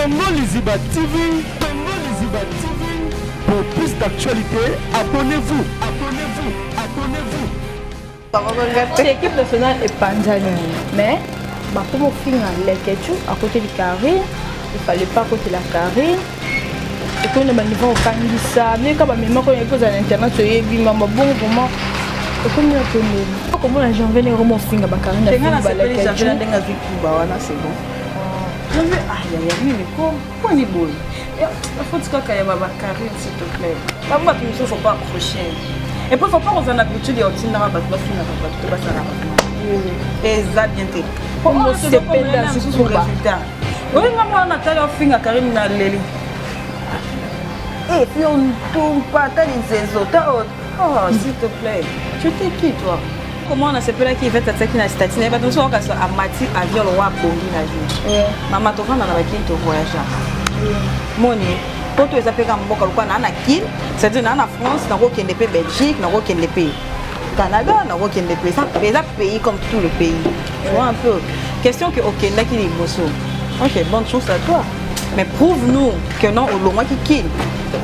Congo Liziba TV, Congo Liziba TV. Pour plus d'actualités, abonnez-vous, abonnez-vous, abonnez-vous. Équipe nationale epanzani, mais bakoma ofinga Lekechu akoteli Karine, il fallait pas akotela Karine. Ekomi na baniveau okangisa ndenge kaka bamemaka oyo kozala na internet, oyebi mama bongo vraiment ekomi ya tondeli okomona Janvier ndenge okoma ofinga bakarine. Ndenge azwi kuba wana, c'est bon. Janvier, ah yaya, nini ko poni boye? Faute kaka ya bakarine, s'il te plaît. Bango bato mosusu, faut pas accrocher et puis faut pas kozala na habitude ya otindaka bato bafingaka bato to basalaka bato, eza bien te. Mosusu résultat oyo nga mwana natali ofinga Karine na leli et puis on tombe ata lizezo ta. Oh, s'il te plaît, tu étais qui, toi? Comment nasepelaki Ivete atiaki na statut na ye, bato mosusu bakasa amati avion lokwa abongi na vie. Mama, tovanda na bakini, tovoyagea moni poto eza mpe kaka mboka lokwa naa na Kine, c'est-à-dire naa na France, nakokende mpe Belgique, nakokende mpe Canada, nakokende mpe eza pays comme tout le pays, tu vois un peu. Question que okendaki liboso, ok, bonne chance à toi, mais prouve-nous que non, olongwaki Kine,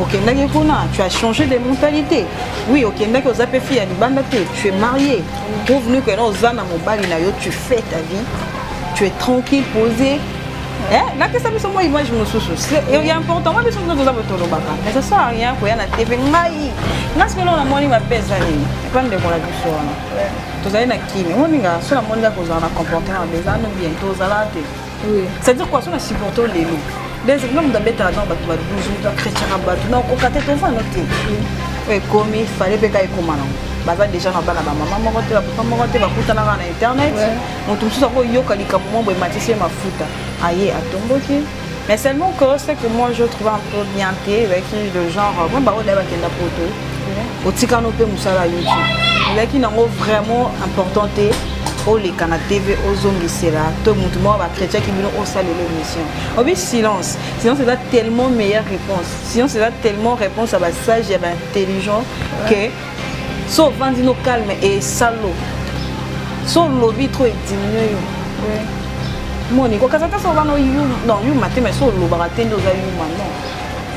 okendaki kuna, tu as changé de mentalité. Oui, okendaki, oza mpe fille ya libanda te, tu es marié. Prouve-nous que non, oza na mobali na yo, tu fais ta vie, tu es tranquille, posé. Nakesa biso mwa image mosusu ya important. Mwa biso mosusu toza boye, tolobaka, mais ça sert à rien koya na TV. Ngai nga sikoyo namoni mabe eza nini epa ndeko na biso wana? Tozali na Kini, omoninga so namoni kaka kozala na comportement mabe eza no bien, tozala te. C'est-à-dire quoi? So na supporte lelo nga moto abetaka na bato ba 12, moto achrétiaka bato na okoka te, tovanda te. Oyo ekomi fale mpe ka ekóma nango, baza déjà na bana bamama moko te, bapapa moko te, bakutanaka na internet. Moto mosusu akoyoka likambo moko boye, ematisi ye mafuta, aye atomboki. Mais seulement que ce que moi je trouve un peu bien te, ezalaki le genre moi baoyo naye bakenda poto, otikano mpe mosala YouTube, ezalaki nango vraiment important te oleka na TV, ozongisela to motu moko bachrétiaki bino, osalela émission obi. Silence, silence eza tellement meilleure réponse. Silence eza tellement réponse ya basage, ya baintelligent, que so ovandi no calme esalo, so olobi trop ediminue yo. Moni kokasa te, so ovanda non yuma te, mais so olobaka te nde oza yuma. Non,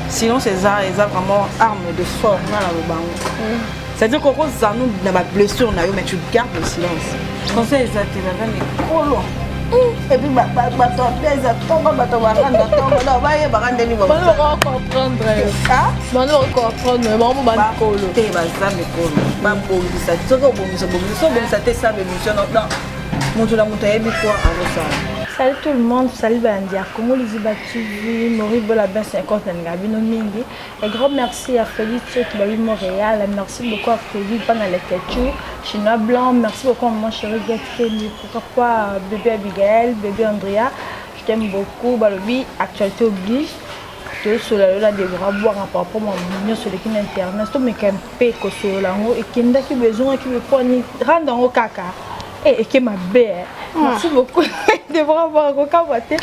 silence eza vraiment arme de fort. Nga na lobango, c'est-à-dire kokozanu na bablessure na yo, mais tu gardes le silence. Conseil eza te, baza mikolo et puis bato apesa ntongo, bato baranda ntongo, donc bayebaka ndeni. Comprendre. Te, baza mikolo, babongisa. Soki obongisa, bongisa. So obongisa te, saba émission. Non, moto na moto ayebi kwa azosala. Salut tout le monde, salut balandi ya Congo Liziba TV, Maurice Bola Ben 50 na bino mingi. Un grand merci à Félix qui babi Montréal, merci beaucoup à Félix Pana Lekechu, Chinois Blanc, merci beaucoup à mon chéri Get Kenny, pourquoi pas bébé Abigail, bébé Andrea, je t'aime beaucoup, balobi actualité oblige. Tosolola yo na Debora Bwanga par rapport ma nyonso eleki na internet. Tomeka mpe kosolola yango, ekendaki boye, ezongaki boye, poni rendre yango kaka eke mabe. Merci beaucoup Debora Bwanga, kokamwa te.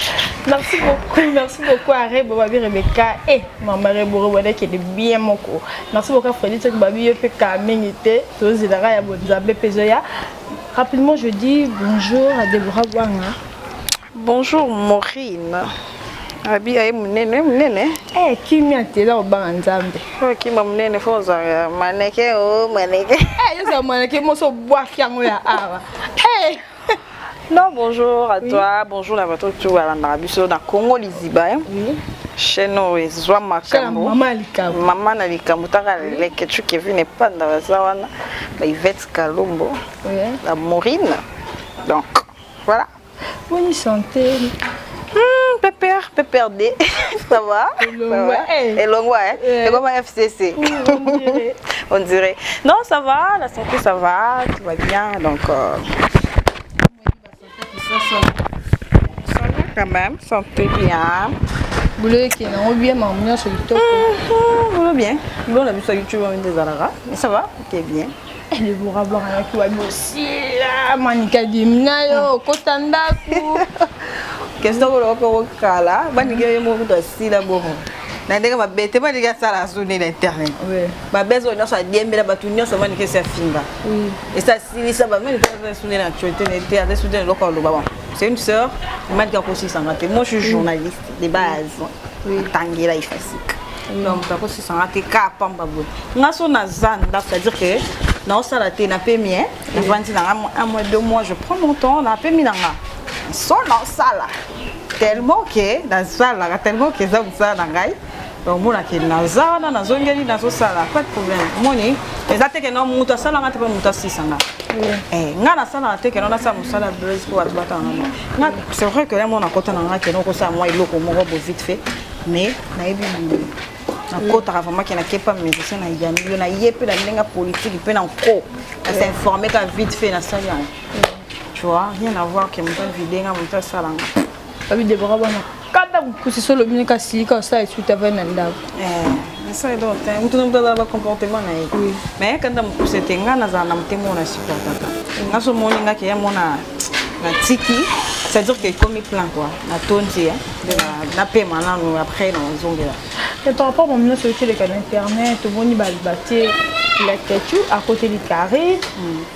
Merci beaucoup, merci beaucoup à Rebo babi Rebecca e mama Rebo, Rebo ekende bien moko. Merci beaucoup à Fredi soki babi yo mpe ka mingi te, tozelaka ya bonzambe mpe ezoya rapidement. Je dis bonjour à Debora Bwanga. Bonjour Maureen. Abi aye monene monene. Eh, kimia te, eza kobanga Nzambe. Oyo kima monene, fo ozala maneke o maneke. Eh, ozala maneke moso, obwaki yango ya awa. Eh. Non, bonjour à toi, bonjour na bato tu balandaka biso na Congo Liziba, hein? Oui. Chaîne oyo ezwa makambo. Mama ya likambo. Mama na likambo, taka Leke tu Kevin epanda baza wana, ba Yvette Kalombo, la Maureen. Donc, voilà. Bonne santé. PPR, PPRD, ça va? Elongwa, eh. Elongwa, hein? Eh. Et comment FCC? Oui, on dirait. On dirait. Non, ça va, la santé, ça va, tout va bien. Donc, ça va quand même, santé bien. Boulot ekende yango bien, makambo nyonso kitoko. Boulot bien. Boulot, on a vu sur YouTube, on est mais ça va, ok, bien. Debora Bwanga yaki wabi osila manika dimi na yo okota ndako. Question koloba kokala baningi ye moko kutu asila bongo na ndenge mabe te. Baningi asala azuni na internet, babese oyo nyonso adiembela bato nyonso, baningi esi afinga, esi asilisa. Baningi aza suni na actualité na te, aza suni na eloko aloba. Bon. C'est une sœur. Malika akosisanga te. Moi, je suis journaliste de base. Atangela ifasika. Donc, moto akosisanga te ka pamba boye. Nga so naza ndako, c'est-à-dire que naosala te, napemi, navandi na nga un mois, 2 mois, je prends mon temps, napemi na nga. So naosala tellement que nasalaka, tellement que eza mosala na ngai. Donc omonake naza wana, nazongeli, nazosala, pas de problème. Omoni, eza te ke no moto asalanga te mpe moto asisanga. Nga nasalaka te ke no nasala mosala buzz mpo bato batanga nga. C'est vrai que ya mo nakota na nga ke no kosala mwa eloko moko bo vite fait, mais nayebi boulot nakotaka vraiment ke nakepa musicien na yambi yo, naye mpe na ndenge ya politique mpe na nko nas'informe ka vite fait, nasali yango, tu vois, rien à voir ke moto avide nga, moto asalanga. Babi Debora bana kata kokusi so olobi nika silika osala esuite avai na ndako. Esa eloko te, moto na moto azala bacomportement na ye, mais kanda mokuse te. Nga nazala na motema oyo na supportaka. Nga so omoni nga ke ya mona natiki, c'est-à-dire que ekomi plein quoi, natondi nde napema nanu, après nazongela. Mais par rapport mama nyonso oteleka na internet, omoni batie Laketu akoteli carré,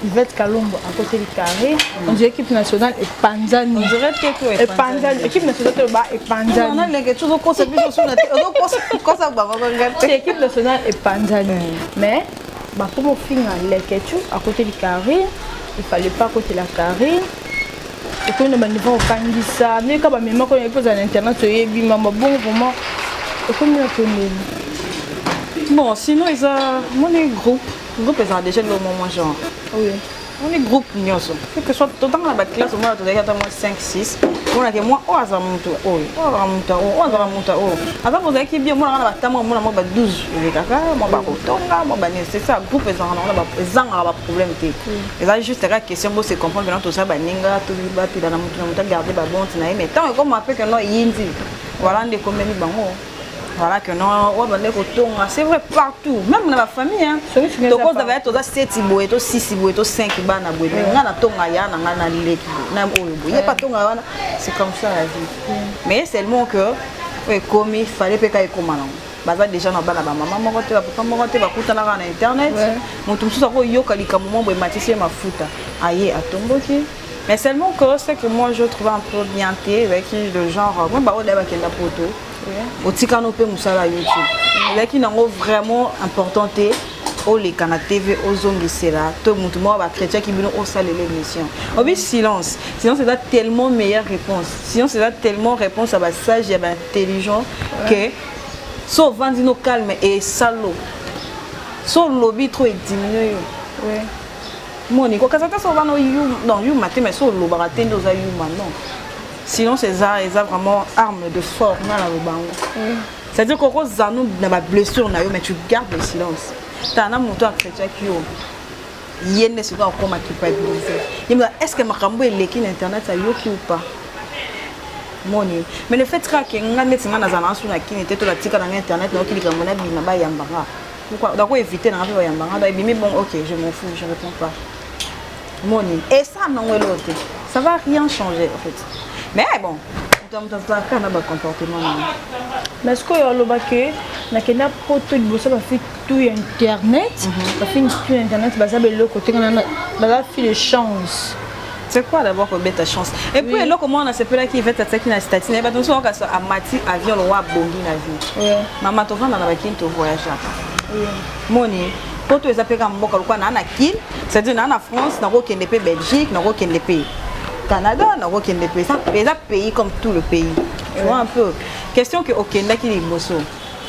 Yvette Kalombo akoteli carré, on dirait équipe nationale epanzani. On dirait te. Epanzani, équipe nationale toloba epanzani. Naleke ozokosa biso suna te, ozokosa bango nga te. Équipe nationale epanzani, mais bakoma ofinga Leketu akoteli carré, il fallait pas akotela carré, ekomi na baniveau okangisa ndenge ka bamemaka oyo mpo ozala na internet, oyebi mama bongo vraiment ekomi na tondeli. Bon, sinon eza moni groupe ezala déjà eloko mwa genre moni groupe nyonso, quel que soit totanga na baclasse, omona tozalaki ata mwa 5 6, omonake mwa oyo azala moto oyo, oyo azala moto oyo, oyo azala moto oyo aza bozalaki bien, omonaka na batama, omona mwa ba 12 elekaka, mwa bakotonga, mwa banini. C'est ça, groupe ezalaka nango, ezangaka baproblème te. Eza juste kaka question bo se comprendre maintenant, toza baninga, tobatela na moto na moto agarde babonte na ye. Mais ntango ekoma mpe ke no eyindi, voilà nde ekomeli bango, voilà que non, oyo bande kotonga. C'est vrai, partout, même na bafamille, tokozala ya toza seti boye, to sisi boye, to 5 bana boye, mais nga natonga ya na nga na leki boye na oyo boye, ye pa tonga wana. C'est comme ça la vie. Mais seulement que oyo ekomi, fallait mpe ka ekoma nango, baza déjà na bana bamama moko te, bapapa moko te, bakutanaka na internet. Moto mosusu akoyoka likambo moko boye, ematisi ye mafuta, aye atomboki. Mais seulement que ce que moi je trouve un peu bien te, ezalaki le genre moi baoyo daya bakenda poto, otikano mpe mosala ya YouTube, ezalaki nango vraiment important te oleka na TV, ozongisela to motu moko bachrétiaki bino, osalela émission obi. Silence, silence eza tellement meilleure réponse. Silence eza tellement réponse ya basage, ya baintelligent, que so ovandi no calme, esalo so olobi trop, ediminue yo. Moni kokasa te, so ovanda non yuma te, mais so olobaka te nde oza yuma. Non, silence eza vraiment arme de fort. Nga na lobango, c'est-à-dire kokozala no na bablessure na yo, mais tu gardes le silence. Tala na moto achrétiaki yo, ye nde sikoyo akoma culpabiliser ye moto. Est ce que makambo eleki na internet ayoki ou pas? Moni, mais le fait kaka ke nga neti nga nazala na so na kini te, to natika na nga internet, nayoki likambo, nabima, bayambanga, pourquoi dako éviter nanga mpe bayambanga? Donc ebimi bon, ok, je m'en fous, je réponds pas. Moni, et ça nango eloko te, ça va rien changer en fait. Mais bon, moto ya moto azalaka na bacomportement nango. Mais sikoyo alobaki nakenda poto liboso, bafille tout ya internet, bafille tout ya internet baza beloko te, ngana baza fille de chance. C'est quoi d'abord kobeta chance? Et puis eloko moko nasepelaki, Ivete atiaki na statut na ye, bato mosusu bakasa amati avion lowa, abongi na vie. Mama, tovanda na bakini, tovoyageaka. Moni, poto eza mpe ka mboka lokola naa na Kine, c'est-à-dire naa na France, nakokende mpe Belgique, nakokende mpe Canada, nakokende mpe eza pays comme tout le pays, tu vois un peu. Question que okendaki liboso,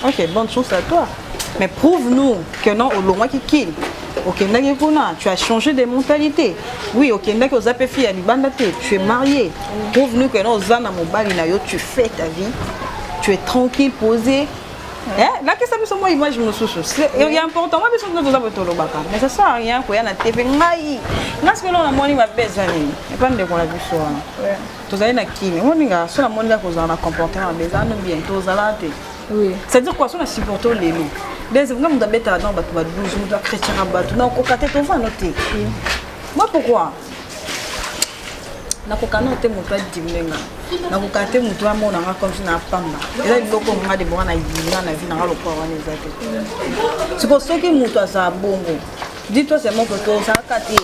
ok, bonne chance à toi, mais prouve-nous que non, olongwaki Kine, okendaki kuna, tu as changé de mentalité. Oui, okendaki, oza mpe fille ya libanda te, tu es marié. Prouve-nous que non, oza na mobali na yo, tu fais ta vie, tu es tranquille, posé. Lakisa biso mwa image mosusu ya important. Mwa biso nde toza boye, tolobaka, mais ça sert à rien koya na TV. Ngai nga sikoyo namoni mabe eza nini epa ndeko na biso wana? Tozali na Kini, omoninga so namoni kaka kozala na comportement mabe, eza no bien, tozala te. C'est-à-dire quoi, so na supporte lelo deuxième, nga moto abetaka dans bato ba 12, moto achrétiaka bato, nakoka te, tovanda te. Moi, pourquoi nakoka no te? Moto adimine nga, nakoka te. Moto amona nga comme si na pamba, eza biloko nga de bonga na yina na vie nanga lokwa wana eza te. Siko soki moto azala bongo, dis-toi seulement que tozalaka te.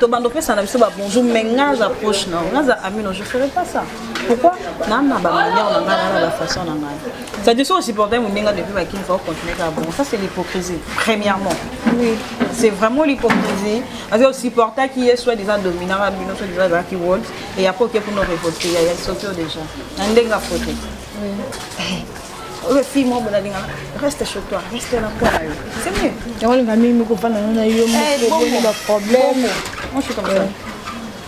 Tobanda opesa na biso ba bonjour, mais nga naza proche na yo, naza ami no, je ferai pas ça. Pourquoi? Na na ba manière na ngai, na na ba façon na ngai. C'est-à-dire soki osupporte moninga depuis bakini, faut continuer kaka bon. Ça, c'est l'hypocrisie, premièrement. Oui. C'est vraiment l'hypocrisie, parce que osupportaki ye, soit disant dominaka bino, soit disant azalaki world, et après oke mpona révolte ya ya soki oyo déjà na ndenge afote. Oyo fille moko bonalingaka, reste chez toi, reste na coin na yo, c'est mieux. Yango olinga mingi kovanda na yo moko, boni baproblème. Moi, je suis comme ça.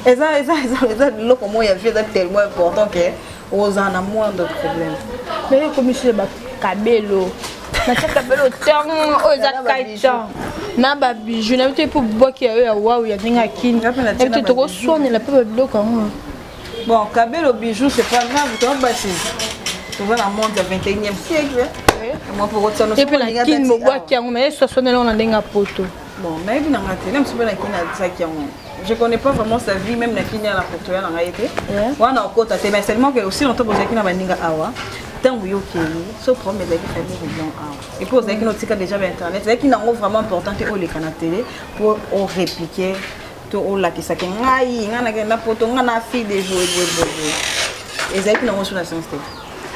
Eza biloko moko ya vie, eza tellement important ke ozala na moins de problème. Mais ekomi so ya bakabelo, natia kabelo ntango oyo eza kaitan na babiju na te, mpo bwaki ya yo ya wawu ya ndenge akini ebi te, tokoswanela mpe babiloko yango. Bon, kabelo, bijou, c'est pas grave. Toza basi, toza na monde ya 21e siècle. Moi, pour otia te mpe na kini bobwaki yango, mais eswaswanela yango na ndenge ya poto. Bon, nayebi na nga te, na mosu mpe na kini atiaki yango. Je connais pas vraiment sa vie, même na kini ya na kotoya na ngai te wana okota te, mais seulement que aussi longtemps bozalaki na baninga awa, ntango yo okei, so problème ezalaki, famille région awa, et puis ozalaki notika déjà bainternet, ezalaki nango vraiment important te oleka na télé po orépliquer to olakisaki ngai, ngai nakenda poto, ngai na fille de jour boye. Ezalaki nango so na sens te,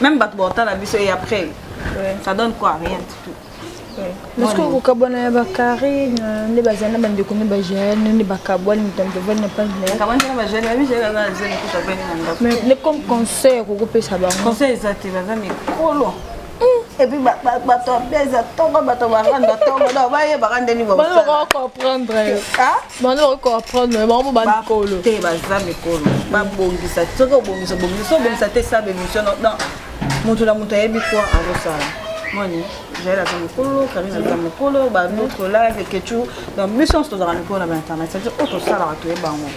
même bato baotala biso, et après, ça donne quoi? Rien du tout. Parce que kokabwana ya bakarine nde bazali na bandeko nde bagene nde bakabwani, moto moto avandi na page na ye. Bakabwani na bagene, babigene aza na zene kuta avandi na ndako. Mais ne comme conseil kokopesa bango? Conseil eza te, baza mikolo, et puis bato abeza ntongo, bato baranda ntongo, donc bayebaka ndeni. Bango bakocomprendre, bango bakocomprendre, bango mo bamikolo. Te, baza mikolo, babongisa. Soki obongisa, obongisa, soki obongisa te, sa bémission. Donc moto na moto ayebi kwa azosala. Moni Jael aza mokolo, Karine aza mokolo, banautre la Kechu, donc biso nyonso tozalaka mikolo na bainternet. C'est-à-dire oyo tosalaka, toyeba yango.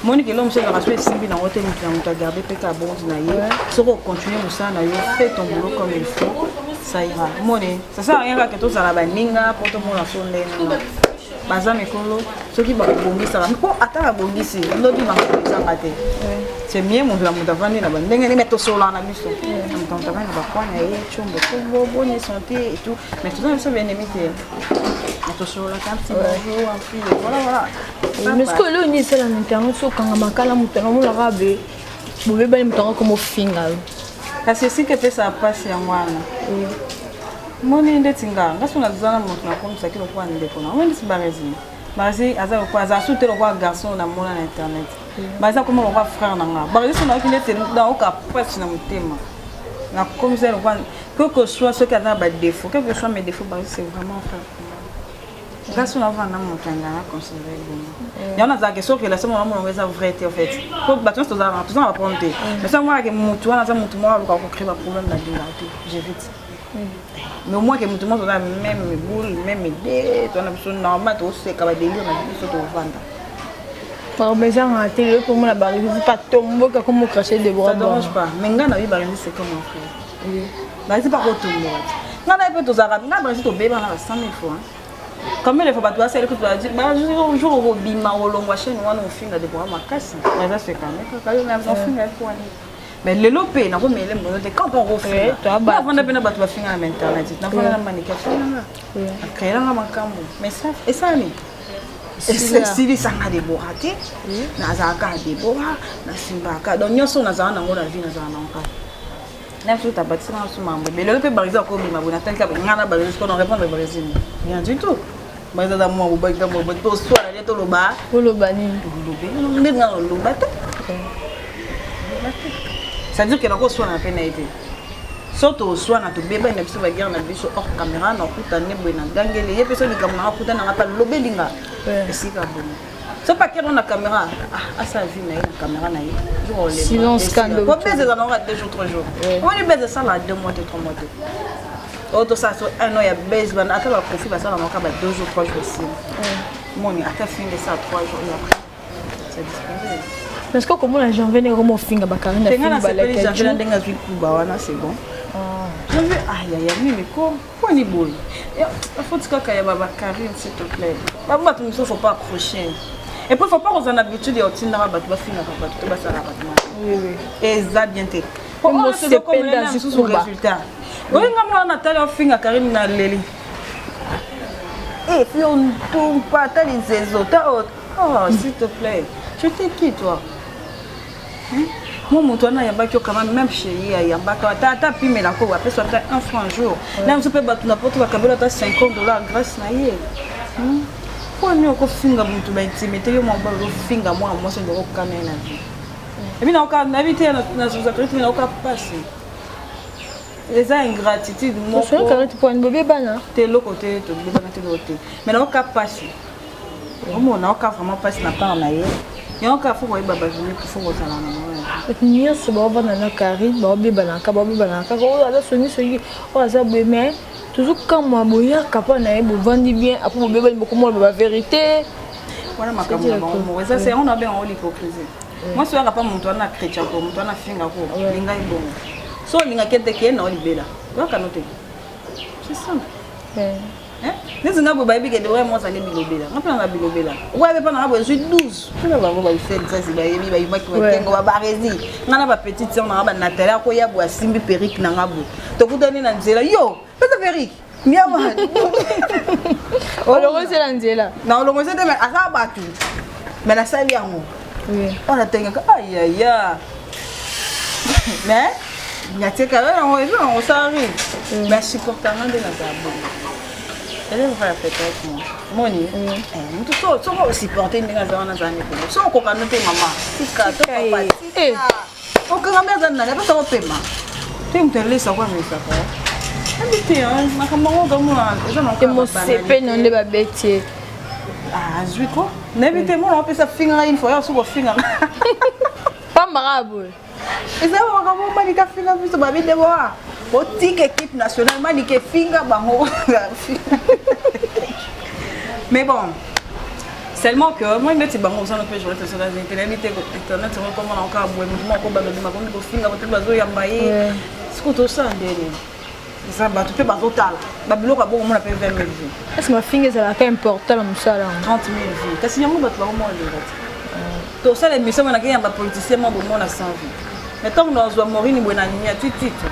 Moni kelo mosusu ezalaka so esimbi nango te, moto na moto agarde mpe ka bonde na ye. Soki ocontinue mosala na yo, fais ton boulot comme il faut, ça ira. Moni, ça sert à rien kaka tozala baninga mpo tomona so ndenge baza mikolo. Soki bakobongisaka, mpo ata babongisi, lobi makambo ezanga te. C'est mieux moto na moto avandi na bandenge ndenge tosolaka na biso, na moto moto avandi na bakwa na ye, tshombo tshombo, bonne santé et tout, mais toza na biso baennemi te, mais tosololaka un petit bonjour, un petit voilà voilà. Mais sikoyo eloko nini esala na internet so okanga makala, moto anamonaka be bobebani, moto anga koma ofinga yo? Kasi esika epesaka mpasi yango wana. Moni ndeti nga so naza na moto nakomisaki lokola ndeko na ngo, ndeti Baresi. Baresi aza lokola, aza su te lokola garçon namona na internet. Baresi akoma lokola frère na nga. Baresi so nayoki ndeti naoka mpasi na motema, nakomisa ye lokola, quel que soit soki aza na badéfaut, quel que soit mes défauts, Baresi, c'est vraiment un frère pour moi. Nga so navanda na moto anga, na considéré bongo. Yango nazalaka soki relation mona monango eza vrai te, en fait, po bato nyonso tozalaka, toza na baproblème te, mais so monaka motu wana aza motu moko aluka kocréer baproblème, na lingaka te, j'évite. Mais au moins ke motu moko toza même boule, même idée, toza na biso normal, toseka badélire na biso, tovanda. Makambo ezangaka te. Lelo mpo Baresi pa tomboka komo cracher de Ça dérange pas, mais nga na yebi Baresi, c'est comme mon frère. Baresi pa kotomboka te, nga na ye mpe tozalaka. Nga Baresi tobebana ba 100 000 fois. Combien de fois bato basali kutu jour okobima, olongwa chaîne wana, ofinga Debora makasi, eza sekame kaka yo ofinga ye wani. Mais lelo mpe nakomele mbono te quand okofinga, navanda mpe na bato bafinga na internet, navanda na manike, afinganga, akreelanga makambo, mais esali esilisanga Debora te. Nazalaka Debora, nasimbaka, donc nyonso nazala nango na vie, nazala nango kaka na biso. Tabatisanga biso mambo ebele. Lelo mpe Baresi akobima boye, natali kaka nga na Baresi kono répondre Baresi, rien du tout. Baresi aza mwa mobali, toswala nde toloba. Oloba nini? Nde nga naloba te, c'est-à-dire ke nakoswana mpe na ye te. So toswana, tobebani na biso, baguerre na biso hors caméra, nakuta nde boye, nagangeli ye mpe so likambo nanga, kuta nanga mpe alobelinga esika bongo. So pakero na caméra, asala vie na ye na caméra na ye. Silence. Po buzz eza nango 2 jours, 3 jours. Omoni buzz esala 2 mois te, 3 mois te. Oyo tosala so un an ya buzz bana, ata bakofi basala nango kaka ba 2 jours, 3 jours, esili. Moni ata finga esala 3 jours et après ça disparaît. Parce que komona Janvier ndenge koma ofinga bakarine. Tenga nasepeli Janvier na ndenge azwi kuba wana, c'est bon. Janvier, ayaya nini ko mponi boye, faute kaka ya babakarine, s'il te plaît. Bango bato mosusu, faut pas accrocher, et puis faut pas kozala na habitude ya otindaka bato bafingaka bato to basalaka bato eza bien te. Mosusu résultat oyenga mwana natali ofinga Karine na leli efi ontumpa ata lizezo ta. Oh, s'il te plaît. Tu étais qui, toi? Hein? Moi, moto wana ayambaki yo quand même, même chez ye ayambaka ata ata apimelaka oyo apesa ata un franc jour. Na mosusu mpe bato na poto bakabela ata 50 $ grâce na ye. Mpo nini okofinga moto ba intimité yo mwa mobali ozofinga mwana mwasi oyo okokana ye na vie? Ebi naoka nayebi te nazozaka te, naoka mpasi, eza ingratitude moko. Bobebana? Te, eloko te, tobebana te, eloko te, mais naoka mpasi, omona, naoka vraiment mpasi na part na ye. Yango kaka faut koyeba bajournée, faut kozala na bango. Bato nyonso baovanda na Karine baobebanaka, baobebanaka kaka, oyo aza songisongi, oyo aza boye, mais tozokamwa boyaka mpa na ye, bovandi bien, après bobebani, bokomona bavérité. Wana makambo na bango moko eza se yango na benga ngo l'hypocrisie. Mwasi oyaka mpa moto wana chrétien ko moto wana afinga ko lingai bongo, so olingaki ete keye na olibela oyaka no te, c'est simple. Neti nga boye, bayebi kende oya mwasi ane bilobela, nga mpe nanga bilobela, oya mpe mpa nanga boye ezwi 12 mpona bango baifel bayebi bayimaki bakengo babaresi nga na bapetite sœur nanga banathalie, akoya boye asimbi perruque nanga boye, tokutani na nzela, yo pesa perruque miama. Olongosi na nzela? Na olongosi te, mais aza bato, mais nasali yango oyo natengaka ayaya, mais natieka yo yango eza yango, ça arrive, mais supportanga nde nazala bongo. Elle est vraie fête avec moi. Moni, mutu so soko osupporte ndenge aza wana, azala nde bongo. So okoka no te, mama tika to papa tika, okanga mbe aza nani apesa kopema te, moto alesako amesaka abi te makambo yango okamona eza. Na mosepe no nde babeti ye. Azwi ko nayebi te, mona opesa fingaka une fois yo soki ofingaka. Pambaka boye. Eza makambo Malika finga biso, babi deboa otika équipe nationale, Malika efinga bango. Mais bon, seulement que moi neti bango osana mpe journaliste nationale te, nayebi te internet yango komona kaka boye, motu moko banda bima komi kofinga bato bazoyamba ye. Sikoyo tosala ndeni? Eza bato mpe bazotala babiloko ya bongo, omona mpe 20 000 vues. Est ce mafinga ezalaka important na mosala yango? 30 000 vues, kasi yango bato bakomona linga te. Tosala émission mona nakeyamba politicien mwa bomona 100 vues, mais ntango nazwa Morini boye na nia titito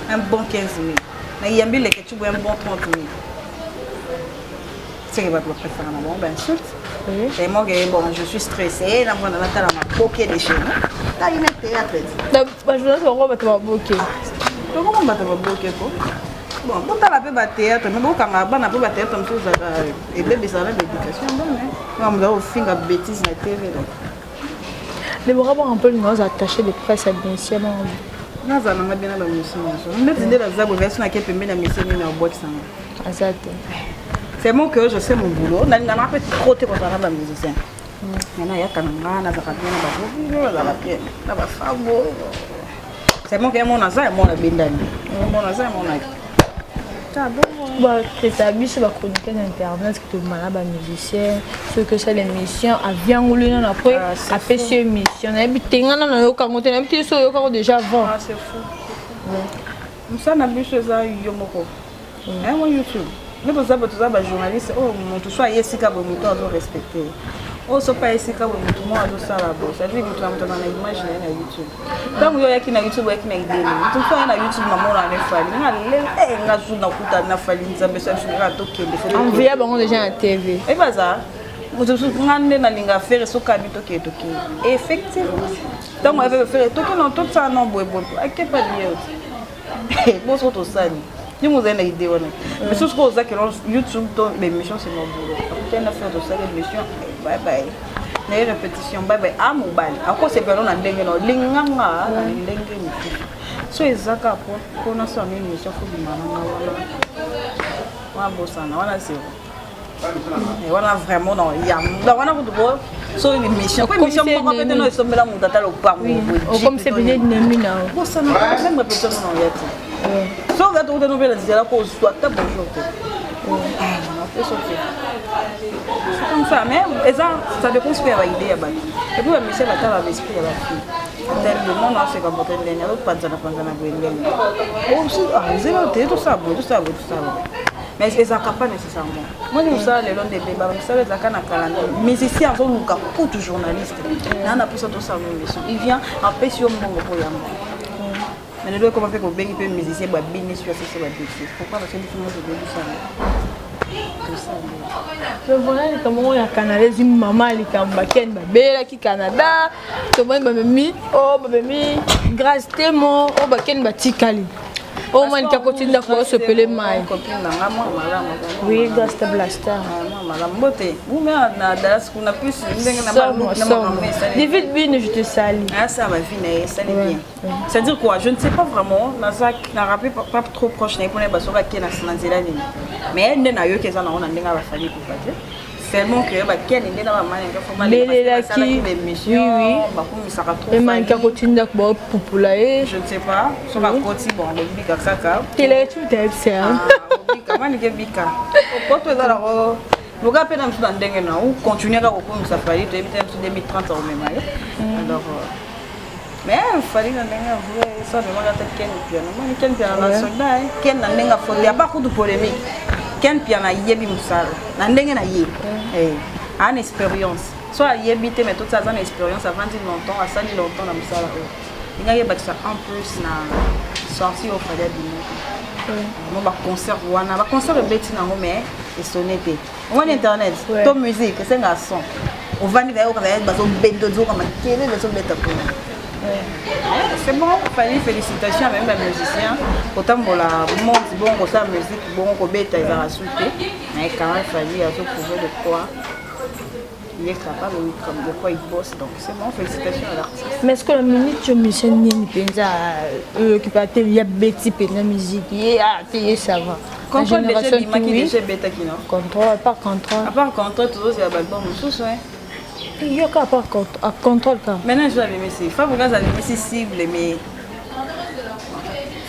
un bon 15 000, nayambi Leketu boye un bon 30 000, c'est que bato bapréféré na bango bainsulte. Et moi que bon, je suis stressée, navanda natala maboke de chez nous, tali na théâtre. Bajournaliste bango bato baboke. Tokoma bato baboke ko bon, botala mpe bathéâtre, mais bokanga bana mpe bathéâtre mosusu ezalaka ebebisaka na baéducation bana, moto akofinga bétise na TV donc. Mais bokabanga mpe olinga oza attaché de presse ya musicien bango. Nazala nanga bien na bamission nyonso, neti nde naza boye, version nake pembeni ya mission nini na obwakisanga. Aza te. C'est bon que je sais mon boulot, nalingana mpe trop te kozala na bamusicien, mais nayaka na nga, nazalaka bien na babobi, nazalaka bien na bafambo. C'est bon que mona aza mona bendani, mona aza mona. Bakreta biso bachroniqueur na internet, tobima na bamusicien, soki osala émission aviangoli nano, après apesi yo émission. Nayebi te, nga nano nayokango te, nayebi te so oyokango déjà avant. Ah, c'est fou. Mosala na biso eza yo moko yango YouTube nde toza bato, toza bajournaliste oyo moto so aye esika boye, moto azorespecte oyo, so mpe aye esika boye, moto moko azosala boye, c'est-à-dire moto na moto aza na image na ye na YouTube. Ntango yo oyaki na YouTube, oyaki na idée nini? Moto mosu aya na YouTube, namona na Fally, nga lelo nga zu nakuta na Fally, Nzambe so biso kaka tokende. Envia bango déjà na TV. Ebaza moto mosusu, nga nde nalinga Ferre, sokabi tokende, tokende. Effectivement, ntango aye Ferre, tokende, tosala no boye boye, akepa liye oti boso tosali ndenge ozali na idée wana. Mais soki oza kelo YouTube to l'émission, c'est mon boulot, akutani na Ferre, tosali émission, bye bye na ye, répétition, bye bye. A mobali akosepela na ndenge na olinganga na ndenge mosusu, so eza kaka mpona so yango émission faut bima nanga wana, wana bosana wana zéro wana vraiment na ya wana kutu bo so émission po émission moko mpe te no esombela moto ata lopango. Okomisa ebele ennemi na yo. Bosana même répétition no na oya te, so oza tokuta no mpe na nzela ko ozwa ata bonjour te. C'est comme ça, mais eza ça dépend soki ya baidée ya bato et puis bamisia batala baesprit ya bafille. Atali le monde aseka moto ndenge azopanzana panzana boye, ndenge nzela te, tosala boye, tosala boye, tosala boye, mais ezalaka pas nécessairement. Moi mosala lelo nde ebeba, mosala ezalaka na calendrier. Musicien azoluka kutu journaliste naa na mposa tosala émission, il vient, apesi yo mbongo mpo yango. Mais lelo ekoma mpe kobengi mpe musicien babini sur asese babétise. Pourquoi? Parce que biso nyonso tobebisana. Mais voilà likambo moko ya Canada ezwi mama likambo bakeni babelaki Canada tomoni bamemi o oh, bamemi Grace Temo o oh, bakeni batikali o oh, malika koti ndako basopele mai. Oui, Grace the Blaster. Mbote, na Dallas kuna plus ndenge na ba David Bin, je te salue. Ah ça va vie na ye, salut bien. C'est-à-dire quoi? Je ne sais pas vraiment. Naza na rappelé pas, pas trop proche na ipona basoka ke na na nzela nini. Mais nde na yoki eza na ona ndenge ba fali kufa te. Seulement que ba ken nde na ba mane ka foma belelaki oui oui ba kumisaka trop. Emanka kotinda ko pupula ye. Je ne sais pas. Soka koti bon bika kaka. Tele tu t'es Ah, bika mani ke bika. Poto eza na ko luka mpe na mosusu na ndenge na ou continue kaka kokumisa fali toyebi te mosusu 2030 akomema ye alors euh, Mais fallait na ndenge ya vrai so amemaka ata Ken Mpiana omoni Ken Mpiana na soldat eh. Ken na ndenge afote ya pas kutu polémique Ken Mpiana ayebi mosala na ndenge na ye eh. aa na expérience so ayebi te mais toti aza na expérience avandi longtemps asali longtemps na mosala oyo lingaki ebakisa en plus na sortie oyo fali abimaki mo baconcert wana baconcert ebeti nango mais esone te omoni internet to musique esengaka son ovandi bayoka bazobeta ozoka makelele bazobeta kuna c'est bon fali félicitation même ba musicien kotambola monde bongo kosala musique bongo kobeta ezalaka su te mais quand même fali azoprouve de quoi il est capable de quoi il bosse donc c'est bon félicitations à l'artiste mais est-ce que la minute yo musicien nini mpenza oyoki mpe ate ya beti mpenza musique ye ate ye ça va Contrôle déjà ebimaki déjà ebetaki non Contrôle à part contrôle. À part contrôle tozozela ba album mosusu hein. Yoka à part contrôle kaka. Maintenant je abimisi Fabregas abimisi cible mais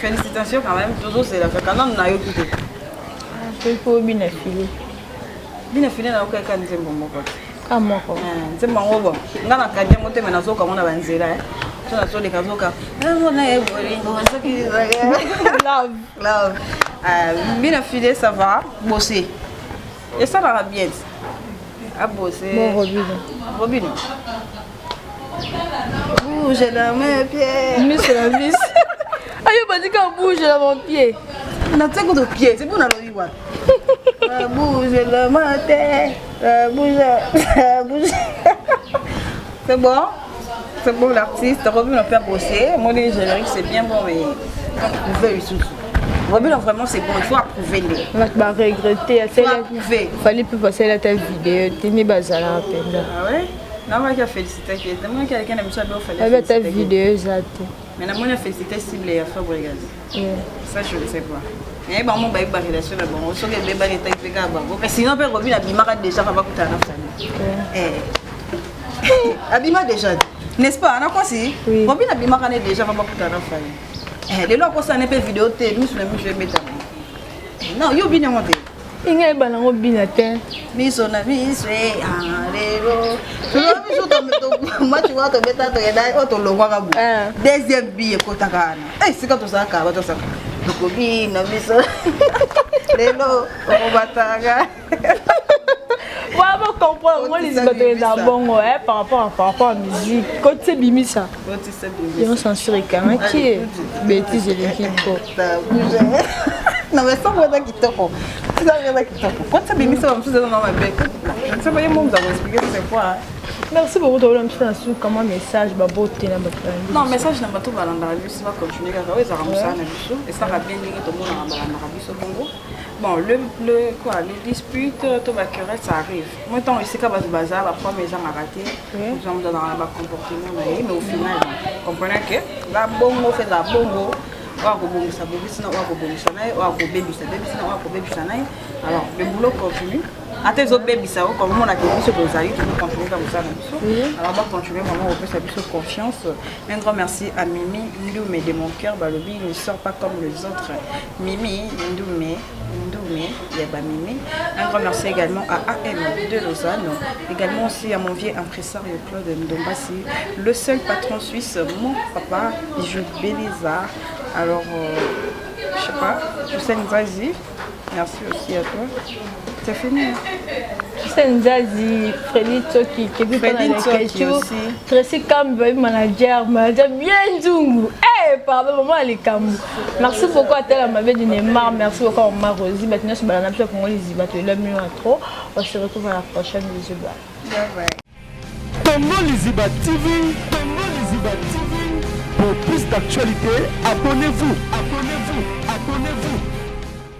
félicitations quand même tozozela kaka nanu nayoki te. Toyoki obina fili. Bina fili nayokaka nzembo moko te. Ka moko. Eh, nzembo yango bon nga nakangi yango te me nazoka yango na banzela eh. so nazoleka zoka bolingo soki love love euh, bina file ça va bosser esalaka bien abose bon robino robino bouge dans mes pieds miso na miso ayo bandika bouge dans mon pied natie kutu pied c'est mpona lobi wapi bouge dans ma tête bouge bouge c'est bon c'est bon l'artiste Robin on peut bosser moi les générique c'est bien bon mais approuver lisusu Robin vraiment c'est bon il faut approuver nde bato baregrete faut approuver fali mpe basala ata video te nde bazalaka mpenza ah ouais namaki afélicitaki ye namonaki aleki na miso abe ofali abe ata video eza te mais namoni afélicité cible ya Fabregas ça je ne sais pas naye bango bayebi barelation na bango soki ebebani etaki mpe kaka bango mais sinon mpe Robin abimaka déjà fa bakutana na famille abima déjà n'est-ce pas nakosi Oui. Robin abimaka ne déjà fa bakutana na famille lelo akosala ne mpe video te miso na miso ebetama non yo obini yango te inga yeba nango bina te miso na miso e lelo biso match wana tobeta tokenda oyo tolongwaka bo deuxième bi ekotaka wana esika tozalaka bato osaka tokobina biso lelo okobataka Ouais, bon comprendre moi les bato eza bongo eh, par rapport à musique kotisa ebimisa yango censure ekangaki bétise eleki ko non mais sango eza kitoko sango eza kitoko kotisa bimisa bamosusu eza na mabe je ne sais pas ye mo moto akoexpliquer c'est quoi. Merci beaucoup. Tobola mosusu na suka mwa message babote na bato. Non, message na bato balandaka biso, bacontinue kaka oyo ezalaka mosala na biso, esalaka bien ndenge tomonaka balandaka biso bongo. Bon, le quoi, les disputes to baquerelle, ça arrive. Moi, ntango esika bato baza, baproblème ezangaka te, moto na moto azalaka na bacomportement na ye, mais au final, comprenez que eza bongo fe, ezala bongo. Oyo akobongisa, bongisi na oyo akobongisa na ye, oyo akobebisa, bebisi na oyo akobebisa na ye. Alors le boulot continue, ata ezobebisa o komonaka biso tozali tozocontinue ka mosala na biso. Alors bacontinue vraiment kopesa biso confiance. Un grand merci à Mimi Ndume de mon cœur. Balobi ne sort pas comme les autres. Mimi Ndume, Ndume ya bamimi. Un grand merci également à AM de Lausanne, également aussi à mon vieux impresario Claude Ndombasi, le seul patron suisse, mon papa Bijou Béliza. Alors je sais pas, Hussein Zazi, merci aussi à toi. C'est fini, hein? Hussein Nzazi, Freddy Tsoki, Kebi. Freddy Tsoki aussi. Tracy Kambe, manager, manager bien Nzungu. Eh, hey, Pardon, mama ya likambo. Merci beaucoup Atala Mabe du Neymar, merci beaucoup à Mama Rosie, bato nyonso balanda biso ya Congo Liziba, toyela bino ya trop. On se retrouve à la prochaine, bisous bye. Bye bye. Congo Liziba TV, Congo Liziba TV. Pour plus d'actualités, abonnez-vous, abonnez-vous, abonnez-vous.